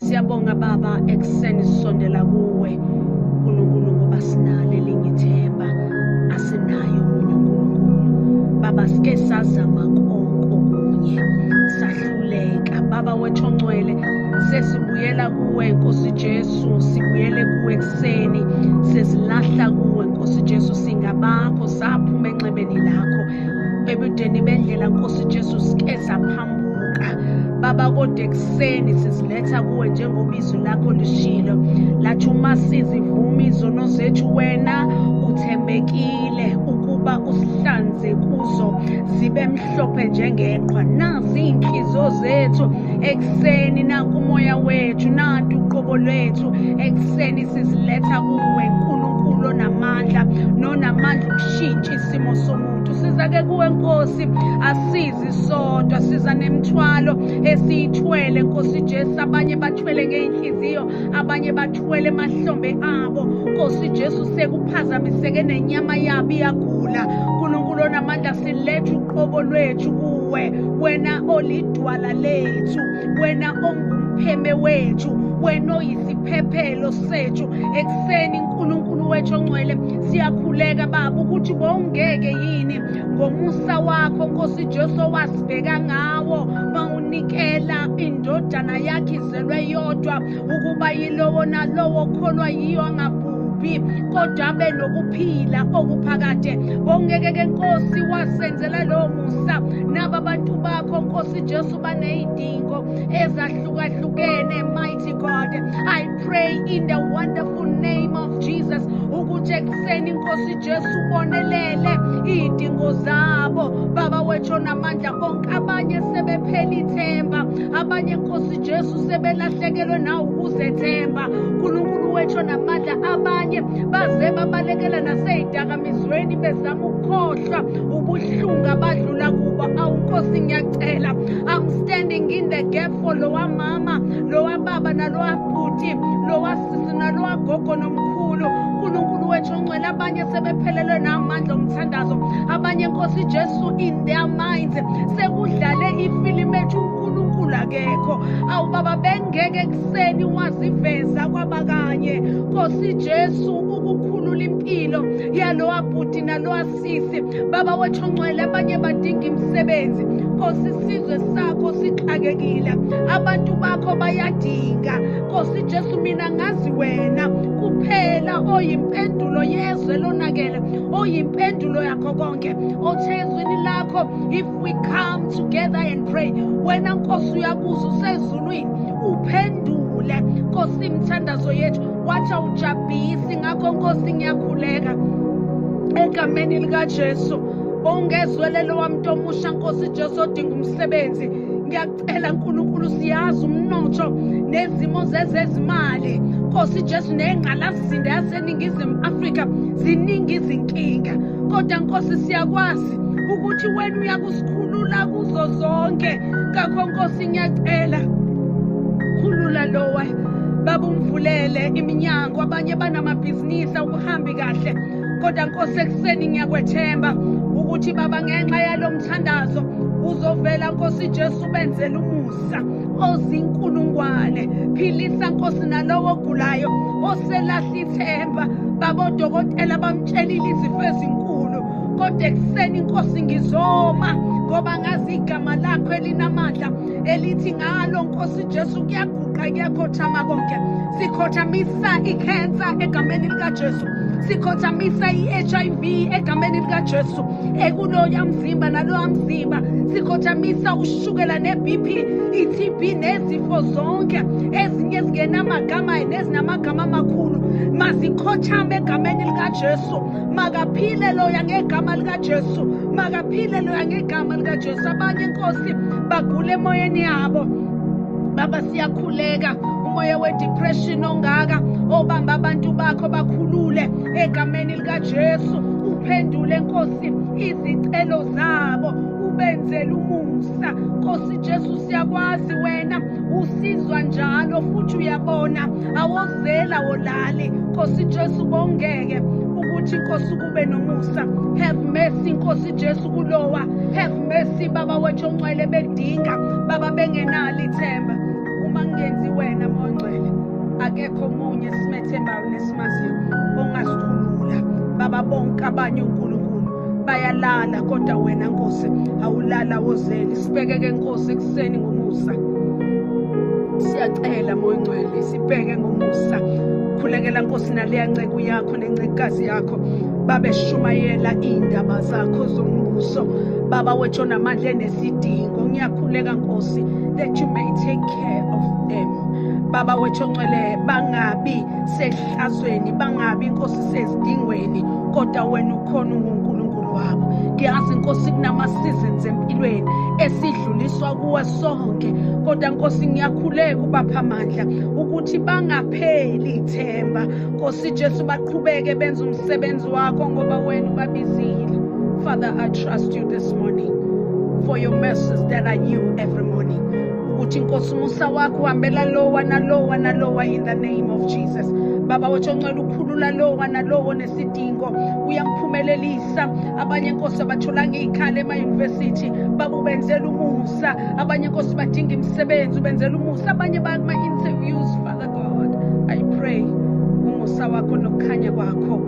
Siyabonga Baba, ekuseni sisondela kuwe uNkulunkulu, ngoba sinalo elinye ithemba, asinayo omunye uNkulunkulu. Baba, sike sazama konke okunye sahluleka. Baba wethu ongcwele, sesibuyela kuwe Nkosi Jesu, sibuyele kuwe ekuseni, sezilahla kuwe Nkosi Jesu, singabakho, saphuma enxebeni lakho ebudeni bendlela Nkosi Jesu, sike saphambuka Baba, kodwa ekuseni siziletha kuwe njengoba izwi lakho lishilo, lathi uma sizivuma izono zethu, wena uthembekile ukuba usihlanze kuzo zibe mhlophe njengeqhwa. Nazi iy'nhliziyo zethu ekuseni, nanku umoya wethu, nantu uqobo lwethu ekuseni, siziletha kuwe Nkulunkulu onamandla nonamandla ukushintsha isimo somuntu. Siza-ke kuwe Nkosi, asizi sodwa, siza nemithwalo esiyithwele Nkosi Jesu. Abanye bathwele ngey'nhliziyo, abanye bathwele emahlombe abo Nkosi Jesu, sekuphazamiseke nenyama yabo iyagula. Nkulunkulu onamandla, siletha uqobo lwethu kuwe, wena olidwala lethu, wena ongumpheme wethu, wena oyisiphephelo sethu. Ekuseni Nkulunkulu wethu ongcwele, siyakhuleka Baba ukuthi bowungeke yini ngomusa wakho Nkosi Jesu owasibheka ngawo mawunikela indodana yakhe izelwe yodwa, ukuba yilowo nalowo okholwa yiyo angabhubhi kodwa abe nokuphila okuphakade. Bongeke ke Nkosi wasenzela lowo musa. Naba abantu bakho Nkosi Jesu baney'dingo ezahlukahlukene. Mighty God, I pray in the wonderful name of Jesus ukuthi ekuseni Nkosi Jesu ubonelele iy'dingo zabo. Baba wethu onamandla onke, abanye sebephela ithemba, abanye Nkosi Jesu sebelahlekelwe nawo ukuzethemba. Nkulunkulu wethu onamandla, abanye baze babalekela nasey'dakamizweni bezama ukukhohlwa ubuhlungu abadlula kubo. Awu Nkosi, ngiyacela, I'm standing in the gap for lowa mama, lowa baba, nalowa bhuti, lowa sisi, nalowa gogo nomkhulu. Nkulunkulu wethu ongcwele, abanye sebephelelwe namandla omthandazo, abanye Nkosi Jesu in their minds sekudlale ifilimu ethi uNkulunkulu akekho. Awu Baba, bengeke ekuseni waziveza kwabakanye Nkosi Jesu ukukhulula impilo yalowa bhuti nalowa sisi. Baba wethu ongcwele, abanye badinga imisebenzi Nkosi, isizwe sakho sixakekile, abantu bakho bayadinga Nkosi Jesu. Mina ngazi wena kuphela oyimpendulo yezwe lonakele, oyimpendulo yakho konke, othe ezwini lakho, if we come together and pray, wena Nkosi uyakuza usezulwini uphendule Nkosi imithandazo yethu, wathi awujabhisi. Ngakho Nkosi ngiyakhuleka egameni likaJesu, ongezwele lowa muntu omusha Nkosi Jesu odinga umsebenzi. Ngiyacela Nkulunkulu, siyazi umnotho nezimo zezezimali Nkosi Jesu nengqalasizinda yaseNingizimu Afrika, ziningi izinkinga, kodwa Nkosi siyakwazi ukuthi wena uyakusikhulula kuzo zonke. Ngakho Nkosi ngiyacela, khulula lowa baba, umvulele iminyango. Abanye banamabhizinisi akuhambi kahle, kodwa Nkosi ekuseni ngiyakwethemba ukuthi Baba ngenxa yalo mthandazo uzovela Nkosi Jesu benzele umusa ozinkulungwane. Philisa Nkosi nalowo ogulayo oselahla ithemba. Baba, odokotela bamtshelile izifo ezinkulu, kodwa ekuseni Nkosi ngizoma ngoba ngazi igama lakho elinamandla elithi ngalo Nkosi Jesu kuyaguqa kuyakhothama konke. Sikhothamisa ikhensa egameni likaJesu, sikhothamisa i-HIV egameni likaJesu ekuloya mzimba naloya mzimba, sikhothamisa ushukela ne-BP, i-TB nezifo zonke ezinye ezingenamagama nezinamagama amakhulu, mazikhothame egameni likaJesu. Makaphile loya ngegama likaJesu, makaphile loya ngegama likaJesu. Abanye Nkosi bagula emoyeni yabo. Baba, siyakhuleka, umoya we-depression ongaka obamba abantu bakho, bakhulule egameni likaJesu. Uphendule Nkosi izicelo zabo, ubenzele umusa Nkosi Jesu. Siyakwazi wena usizwa njalo futhi uyabona, awozela wolali Nkosi Jesu. Bongeke ukuthi Nkosi kube nomusa. Have mercy Nkosi Jesu kulowa, have mercy Baba wethu ongcwele, bedinga Baba bengenalo ithemba. Uma kungenzi wena Moya. Akekho omunye esimethembayo nesimaziyo ongasikhulula. Baba, bonke abanye uNkulunkulu bayalala, kodwa wena Nkosi awulala wozeli. Sibheke-ke Nkosi ekuseni ngomusa, siyacela Moya Ongcwele, sibheke ngomusa. Khulekela Nkosi naleya nceku yakho nencekukazi yakho babeshumayela iy'ndaba zakho zombuso, Baba wethu onamandla enesidingo. Ngiyakhuleka Nkosi that you may take care of them, Baba wethu ongcwele, bangabi sehlazweni, bangabi Nkosi sezidingweni, kodwa wena ukhona, unguNkulunkulu wabo. Ngiyazi Nkosi kunama-seasons empilweni esidluliswa kuwe sonke, kodwa Nkosi ngiyakhuleka ubapha amandla ukuthi bangapheli ithemba, Nkosi Jesu, baqhubeke benze umsebenzi wakho ngoba wena ubabizile. Father, I trust you this morning for your mercies that are new every morning, ukuthi Nkosi umusa wakho uhambela lowa nalowa nalowa, in the name of Jesus. Baba wethu ongcwele, ukhulula lowa nalowo nesidingo, uyamphumelelisa. Abanye Nkosi abatholanga iy'khala ema-university, Baba ubenzela umusa. Abanye Nkosi badinga imisebenzi, ubenzela umusa. Abanye baya kuma-interviews. Father God, I pray umusa wakho nokukhanya kwakho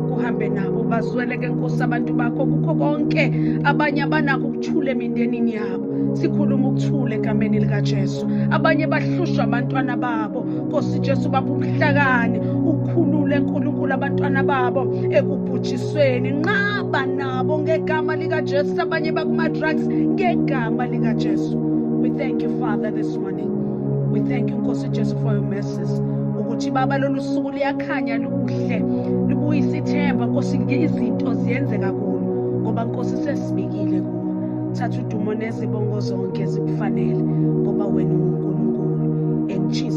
kuhambe nabo, bazweleke Nkosi abantu bakho kukho konke. Abanye abanakho ukuthula emindenini yabo, sikhuluma ukuthula egameni likaJesu. Abanye bahlushwa abantwana babo, Nkosi Jesu bapha ubuhlakani, ukhulule uNkulunkulu abantwana babo ekubhujisweni, nqaba nabo ngegama likaJesu. Abanye bakuma-drugs, ngegama likaJesu. We thank you, Father, this morning. We thank you, Nkosi Jesu, for your mercies, ukuthi Baba lolu suku liyakhanya, luhle, lubuyisa ithemba Nkosi. Izinto ziyenzeka kulo ngoba Nkosi sesibikile kuwe. Thatha udumo nezibongo zonke zikufanele ngoba wena unguNkulunkulu. In Jesus